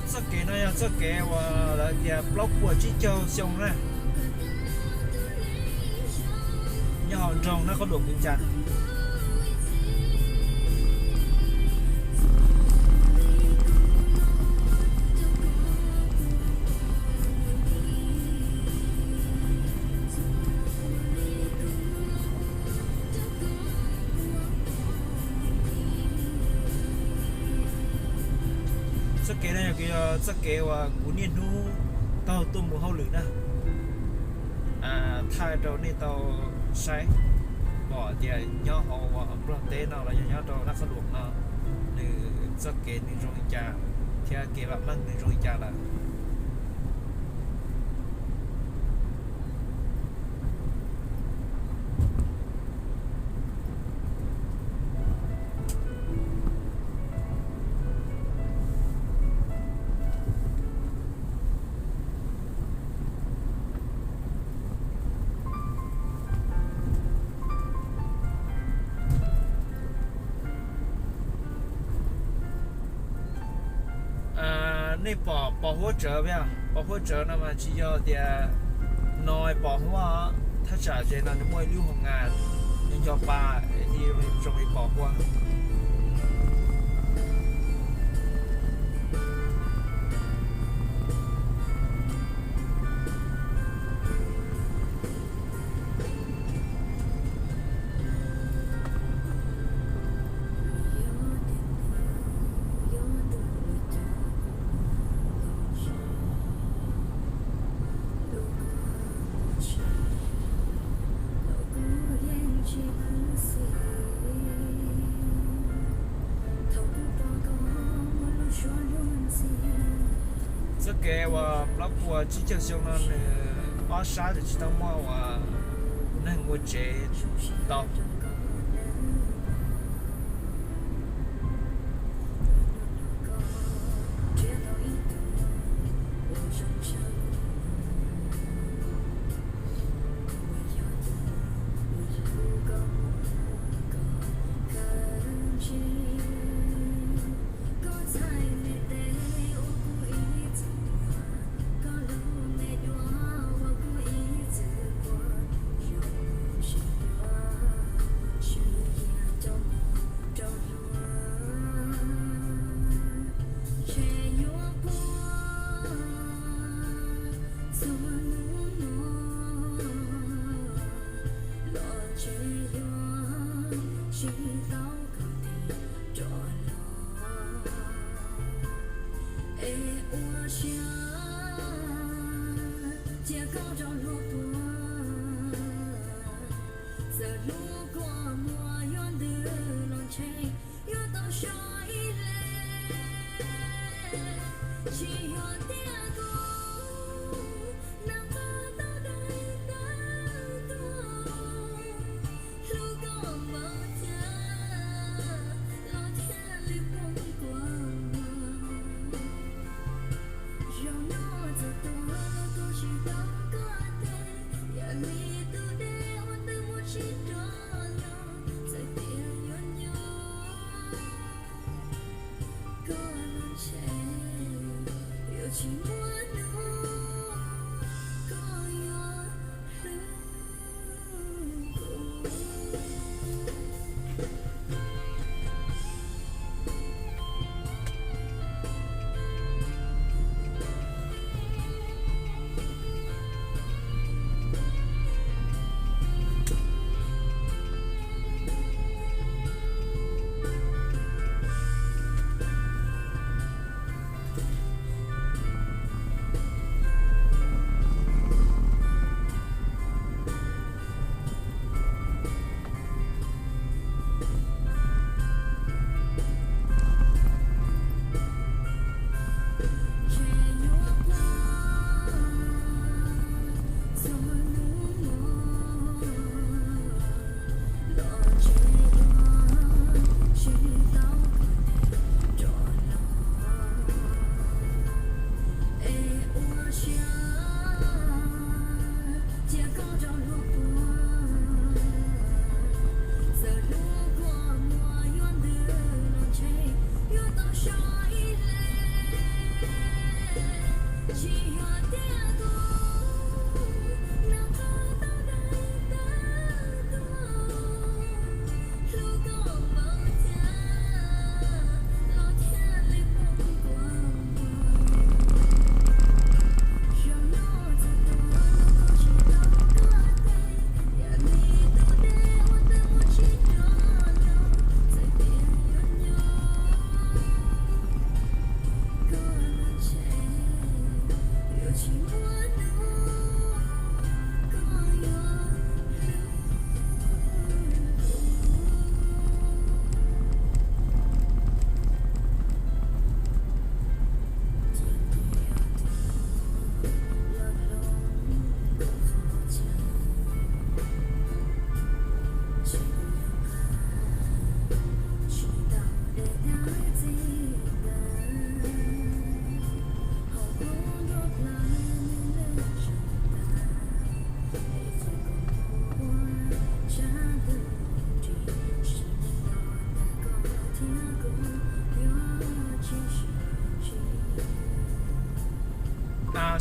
Txoj kev no yog txoj kev uas lawv tias plaub puas tsib caug xyoo na, nyob hauv nroog Nab Qhob Luam Viv Cas. Txoj kev no yog txoj kev uas kuv niaj hnub taug tuaj mus hauj lwm na. Thaij rau nej tau saib, pom tias nyob hauv Nplog teb no los yog nyob rau Nab Qhob Luam no, nws txoj kev nws zoo li cas thiab kev vam meej nws zoo li cas lawm. Nej pom pos huab tsawv, pos huab tsawv no mas tsis yog tias no pos huab, thaj tsam ze no nws muaj ib lub hoo nas nco nco pa, zoo li pos huab. Txoj kev uas plaub puas tsib caug xyoo no nws ob sab tsis tau muaj uas neeg ua tsev tau. Cia koj rov hlub puag, txawm hlub koj muaj yuav ntws los ntshe yuav tau so ib leeg. Tsis yuav tiag kuv nab qab tau daim ntawv tuaj, hlub koj npaum cas los thiaj li poob kua muag. Zaum no txawm tuag los tuag tsis tau koj tes, yam li tus dej ua twb muab tsis rov los, txawm tias yuav nyob koj los ntshe yuav tsis muaj hnub koj yuav hlub kuv.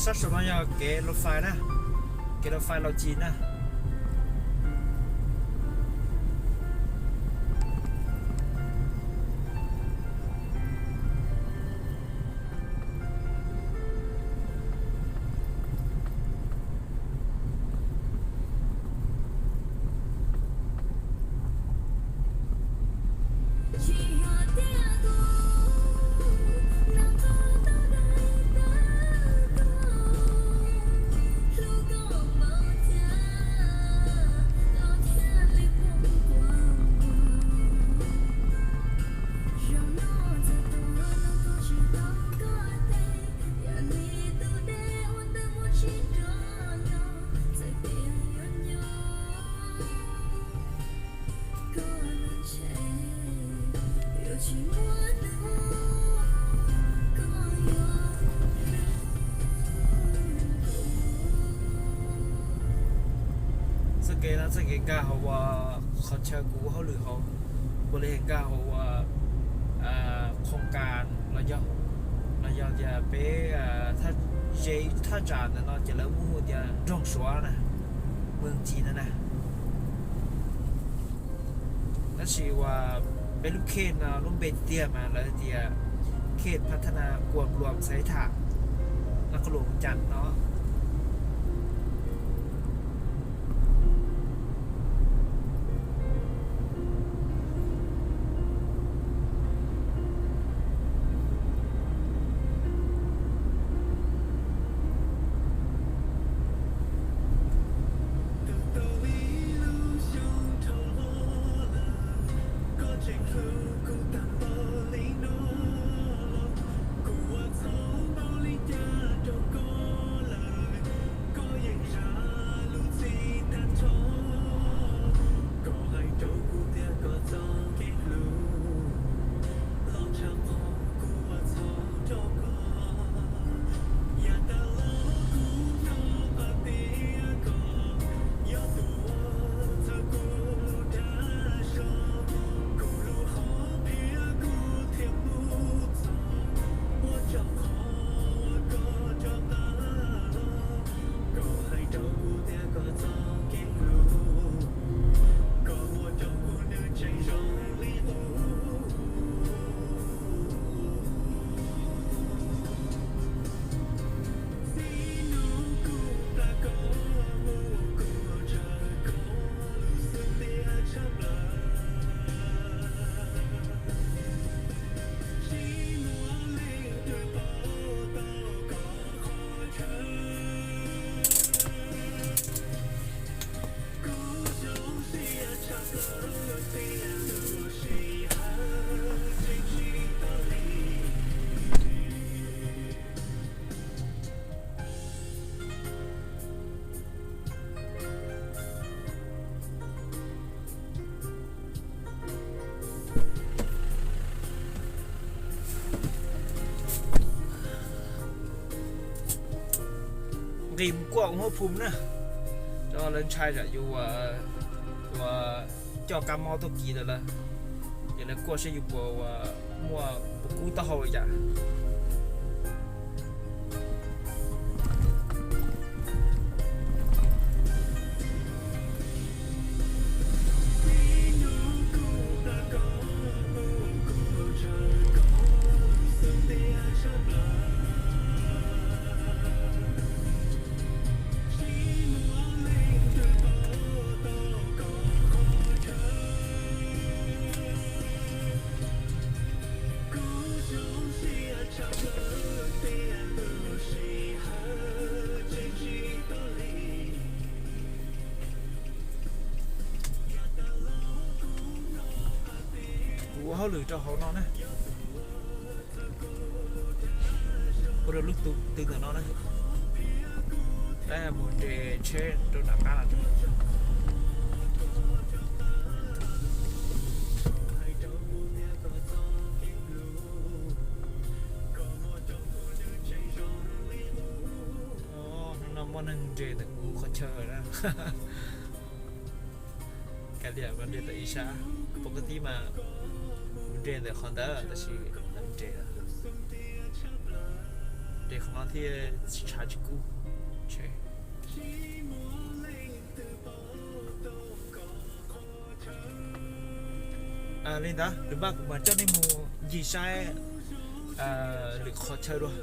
Sab saum no yog kev Los Fais na, kev Los Fais Los Tsis na. Txoj kev no txoj kev nkag hauv uas qhov chaw kuv ua hauj lwm hauv, ua li nkag hauv uas qhoo kas los yog, los yog tias peb ze thaj tsam ntawm no ces lawv muab hu tias nroog Suav na, Moos Tsis ntawd na. Tab sis uas peb lub khej no lub npe tiag mas lawv tias khej Pha Tha Na Kua Npluas Xaiv Tham no, qhov lus Cas no. Nqis mus kuaj ua hauv phum na, rau lawv ntshai tsam yus ua coj kab mob tuaj kis rau lawv, ces lawv kuaj saib yus puas ua muaj puas kub taub hau li cas. Ob lwm rau hauv no na. Ua rau lub twg ntawm no na. Tab mus nres tsheb rau nram qab lawm. No muaj neeg nres ntawm kuv qhov chaw na. Kav liam, nres tau ib sab. Pov kab tib mas kuv nres ntawm qhov ntawd tab sis nres, nres qhov no thiaj tshav tsis kub tsheb. Li ntawd lwm npaj kuv mam coj nej mus ncig saib lwm qhov chaw dua.